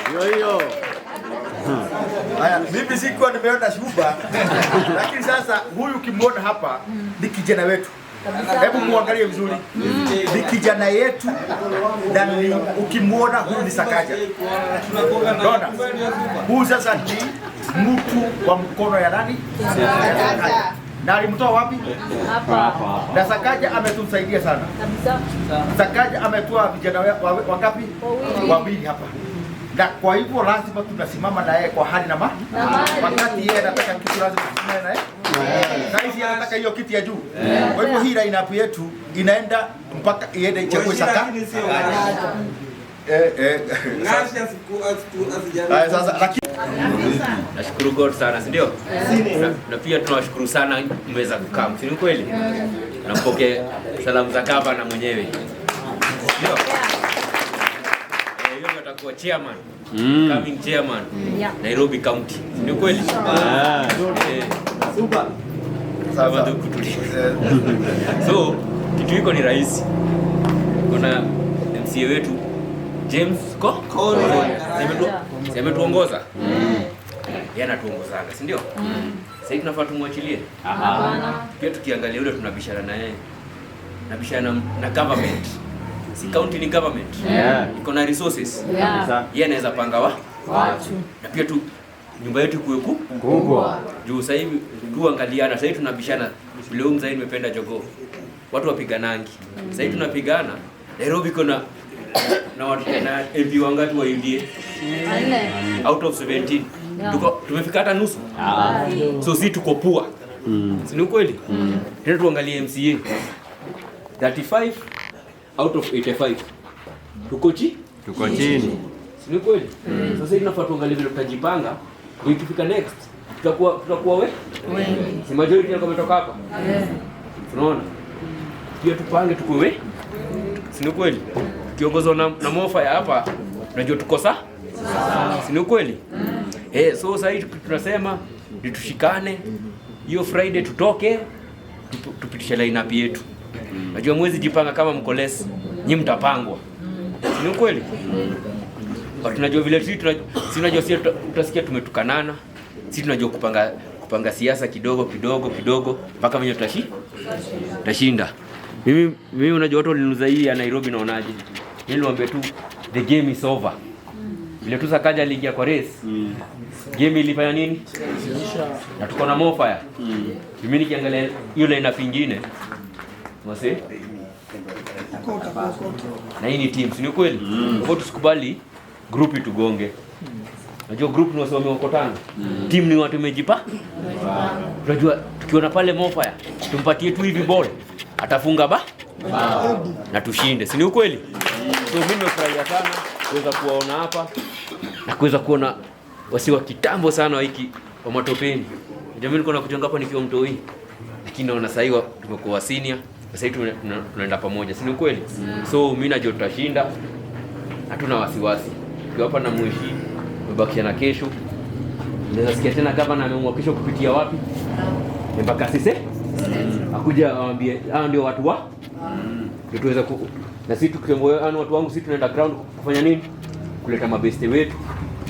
Ndio hiyo. Haya, mimi sikuwa nimeona shuba, lakini sasa huyu ukimwona hapa ni kijana wetu. Hebu muangalie vizuri, ni kijana yetu na ni ukimwona huyu ni Sakaja. Unaona? Huyu sasa ni mtu wa mkono ya nani? Ya Sakaja. Na alimtoa wapi? Hapa. Na Sakaja ametusaidia sana. Kabisa. Sakaja ametoa vijana wangapi? Wawili. Wawili hapa. Na kwa hivyo lazima tunasimama na yeye kwa hali na ma. Na mali. Wakati yeye anataka kitu lazima tusimame na yeye. Saizi anataka hiyo kiti ya juu. Kwa hivyo hii lineup yetu inaenda mpaka iende ichague Saka. Haya sasa lakini Nashukuru God sana, si ndio? Na pia tunawashukuru sana mmeweza kukaa, si ni kweli? Na mpokee salamu za gavana mwenyewe. Ndio? Yeye ndio atakuwa chairman. Coming chairman. Nairobi County. Si ni kweli? Sasa Kutulia. So, kitu iko ni rahisi. Kuna MCA wetu James Ko? Si ametuongoza? Yeye anatuongozaga, si ndio? Sasa tunafaa tumwachilie. Hapana. Pia tukiangalia yule tunabishana na yeye. Nabishana na government. Si county ni government. Iko na resources. Yeye anaweza panga wa Watu. na pia tu nyumba yetu ikuwe Kubwa. juu sasa hivi tuangaliana, sasa hivi tunabishana. Vile huyu mzee nimependa jogoo. Watu wapiganangi. Sasa hivi tunapigana. Nairobi iko na watu na MP wangapi wa UDA? Nne. Out of 17. Tuko tumefika hata nusu. So si tuko poor. Si ni ukweli? Tena tuangalie MCA. 35 out of 85. Tuko chi? Tuko chini. Si ni kweli? Sasa hivi tunafaa tuangalie vile tutajipanga. Ndio ikifika next tutakuwa we? Wengi. Si majority yako wametoka hapa? Unaona? Pia tupange tukue we? Si ni kweli? Tukiongozwa na mofa ya hapa unajua tuko sa? Si ni kweli? So sasa hivi tunasema ni tushikane. Hiyo Friday tutoke tupitishe lineup yetu. Najua mwezi jipanga kama mko less, nyinyi mtapangwa. Si ni kweli? But tunajua vile sisi tunajua sisi tutasikia tumetukanana. Sisi tunajua kupanga siasa kidogo kidogo kidogo mpaka venye tutashinda. Mimi unajua watu waliniuliza hii ya Nairobi naonaje? Mimi niliwaambia tu the game is over. Vile tu Sakaja aliingia kwa race. Game ilifanya nini? Na tuko na more fire. Mimi nikiangalia hiyo lineup nyingine. Mwase? Na hii ni team, si ni kweli? Kwa hivyo tusikubali group itugonge. Unajua group ni wasio wameokotana. Team ni watu wamejipa. Unajua tukiona pale Mofaya tumpatie tu hivi ball atafunga ba na tushinde, si ni ukweli? So mimi nimefurahia sana kuweza kuwaona hapa na kuweza kuona wasi wa kitambo sana hiki wa matopeni. Unajua mimi nilikuwa nakujonga hapa nikiwa mtoi, lakini naona sasa hivi tumekuwa senior, sasa hivi tunaenda pamoja, si ni ukweli? So mimi najua tutashinda, hatuna wasiwasi. Tukiwa hapa na mweshi, tumebakia na kesho. Unaweza sikia tena gavana ameamua kesho kupitia wapi? Mpaka sisi akuja awaambie hao ndio watu wa ndio tuweza na sisi tukiongoa hao watu wangu, sisi tunaenda ground kufanya nini? Kuleta mabeste wetu,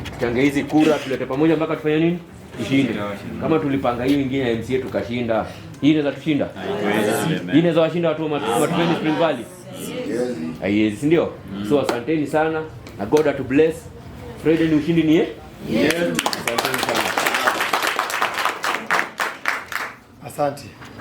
tuchange hizi kura, tulete pamoja mpaka tufanye nini? Tushinde. Kama tulipanga hiyo ingine ya MCA tukashinda, hii inaweza tushinda? Hii inaweza washinda watu wa Matopeni Spring Valley? Haiwezi, si ndio? So asanteni sana na God atu bless. Friday ni ushindi ni eh? Asanteni sana. Asante.